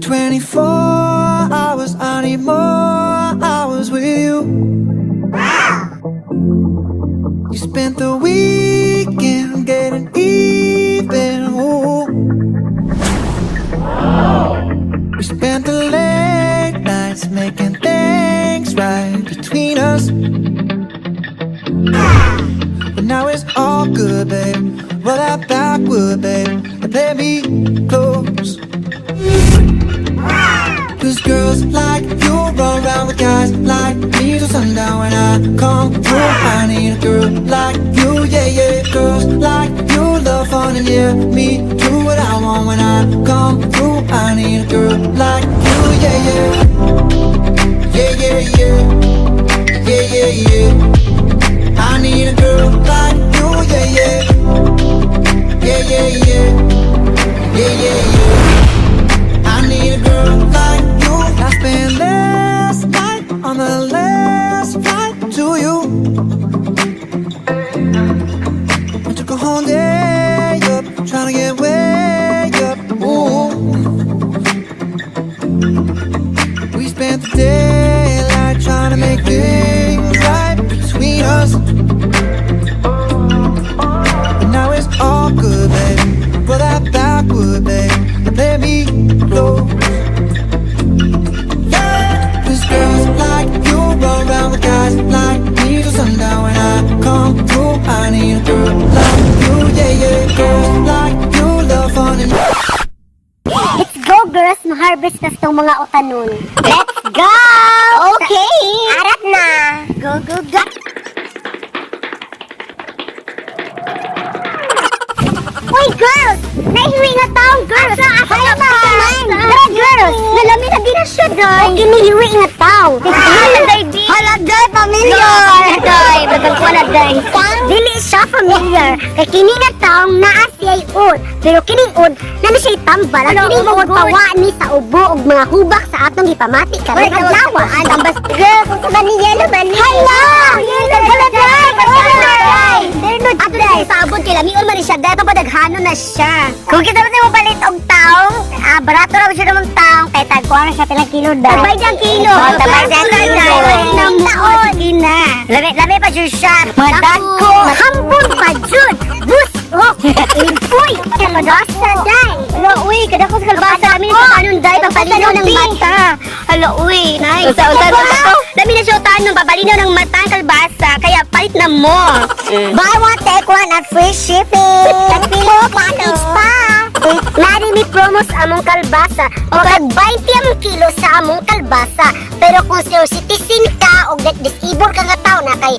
24 hours, I need more hours with you. You spent the weekend getting even. Ooh. We spent the late nights making things right between us. But now it's all good, babe. Roll that backward, babe, and play me close. 'Cause girls like you run around with guys like me till sundown. When I come through, I need a girl like you, yeah. Girls like you love fun and, yeah, me do what I want. When I come through, I need a girl like you, yeah. Yeah. Yeah. I need a girl like you, yeah. Yeah. Yeah. I need a girl like you. I spent last night on the last flight to you. I took a whole day up, trying to get way up. Ooh. We spent the daylight trying to make things right between us. But now it's all good, babe. Roll that backward, babe, and play me close. 'Cause girls like you run around with guys like me till sundown. When I come through, I need a girl like you, yeah. Girls like you love fun and Let's go, girls! Ma-harvest na itong mga utanon. Let's go! Okay! Arat na! Go, go, go! Uy, girls! Nahiwi nga taong, girls! Asa, asa ba? Tara, girls! Nalami na din na siya, day! Okay, nihiwi nga taong! Hala, day, bi! Hala, day, familiar! Day, bagang ko na, day! Dili siya familiar. Kay kini nga taong naa siya'y ud. Pero kining ud, na siya'y tambal. Ang kining ud, pawa ni sa ubo ug mga hubak sa atong gipamati karon adlaw. Tambas, girls, kung sa ba ni yellow ba ni? Hala! Hala, day! Hala, day! Ato na sa sabon kay lamion man ni siya dahil padaghanon na siya. Kung kita mo palit og taong, barato ra siya namang taong kay tagkuha na siya pilang kilo daw. Tabay dyan kilo. Oh, tabay dyan kilo. Taon. Sige na. Lami lami pa jud siya. Mga dagko. Hambon pa jud. Busok. Impoy. Kalabasa day. Hala, uy, kada ko sa kalabasa kami sa tanon day papalinaw ng mata. Hala, uy, nice. Usa usa usa. Lami na siya tanon papalinaw ng mata ang kalabasa kaya palit na mo. Buy one, take one at free shipping. Tagpilo package pa. Nari mi promo sa among kalbasa. O kag 20 ang kilo sa among kalbasa. Pero kung senior citizen ka o disabled ka nga tao na kay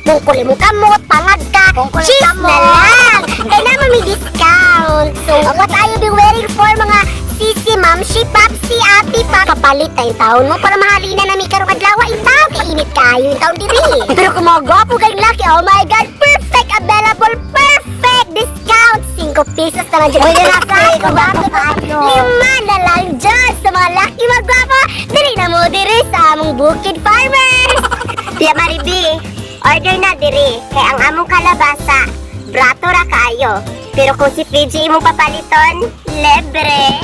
bungkol mo kamot, pangag ka, cheese na lang. Kaya naman may discount. So, what are you be waiting for, mga sisi, mamshi, papsi, ati, pa? Kapalit na yung taon mo para mahalina na mi karong adlaw yung taon. Kainit kayo yung taon diri. Pero kung mga gwapo kayong laki, oh my God, perfect, available, perfect discount. 5 pesos na lang dyan. Pwede na sa 5 na lang dyan sa mga laki magwapo. Diri na mo diri sa among Bukid Farmers. Tiya Maribi, order na diri. Kay ang among kalabasa, brato ra kayo. Pero kung si PJ imong papaliton, libre.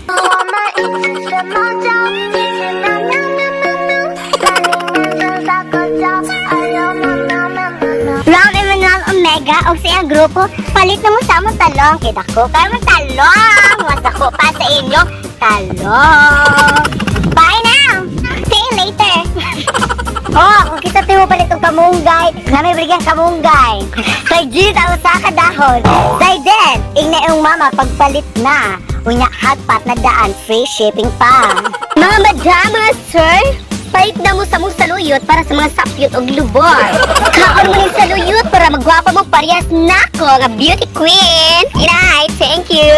我们一起学猫叫，一起喵喵喵喵喵，在你面前撒个娇，哎呦喵喵喵喵喵。 Ram Emmanuel Omega og sa iyang grupo, palit na mo sa among talong. Kay dako kayo mong talong. Mas dako pa sa inyong talong. Bye now! See you later! Oh, kung kita tayo palit og kamunggay, nami brigyan kamunggay. Kay G ang usa ka dahon. Zayden, ingna yung mama pagpalit na. Unya hotpot na daan, free shipping pa. Mga madam, mga sir, palit na mo sa mong saluyot para sa mga sapyot og lubor. Kaon mo ning saluyot para magwapa mo parehas nako nga beauty queen. Inay, thank you.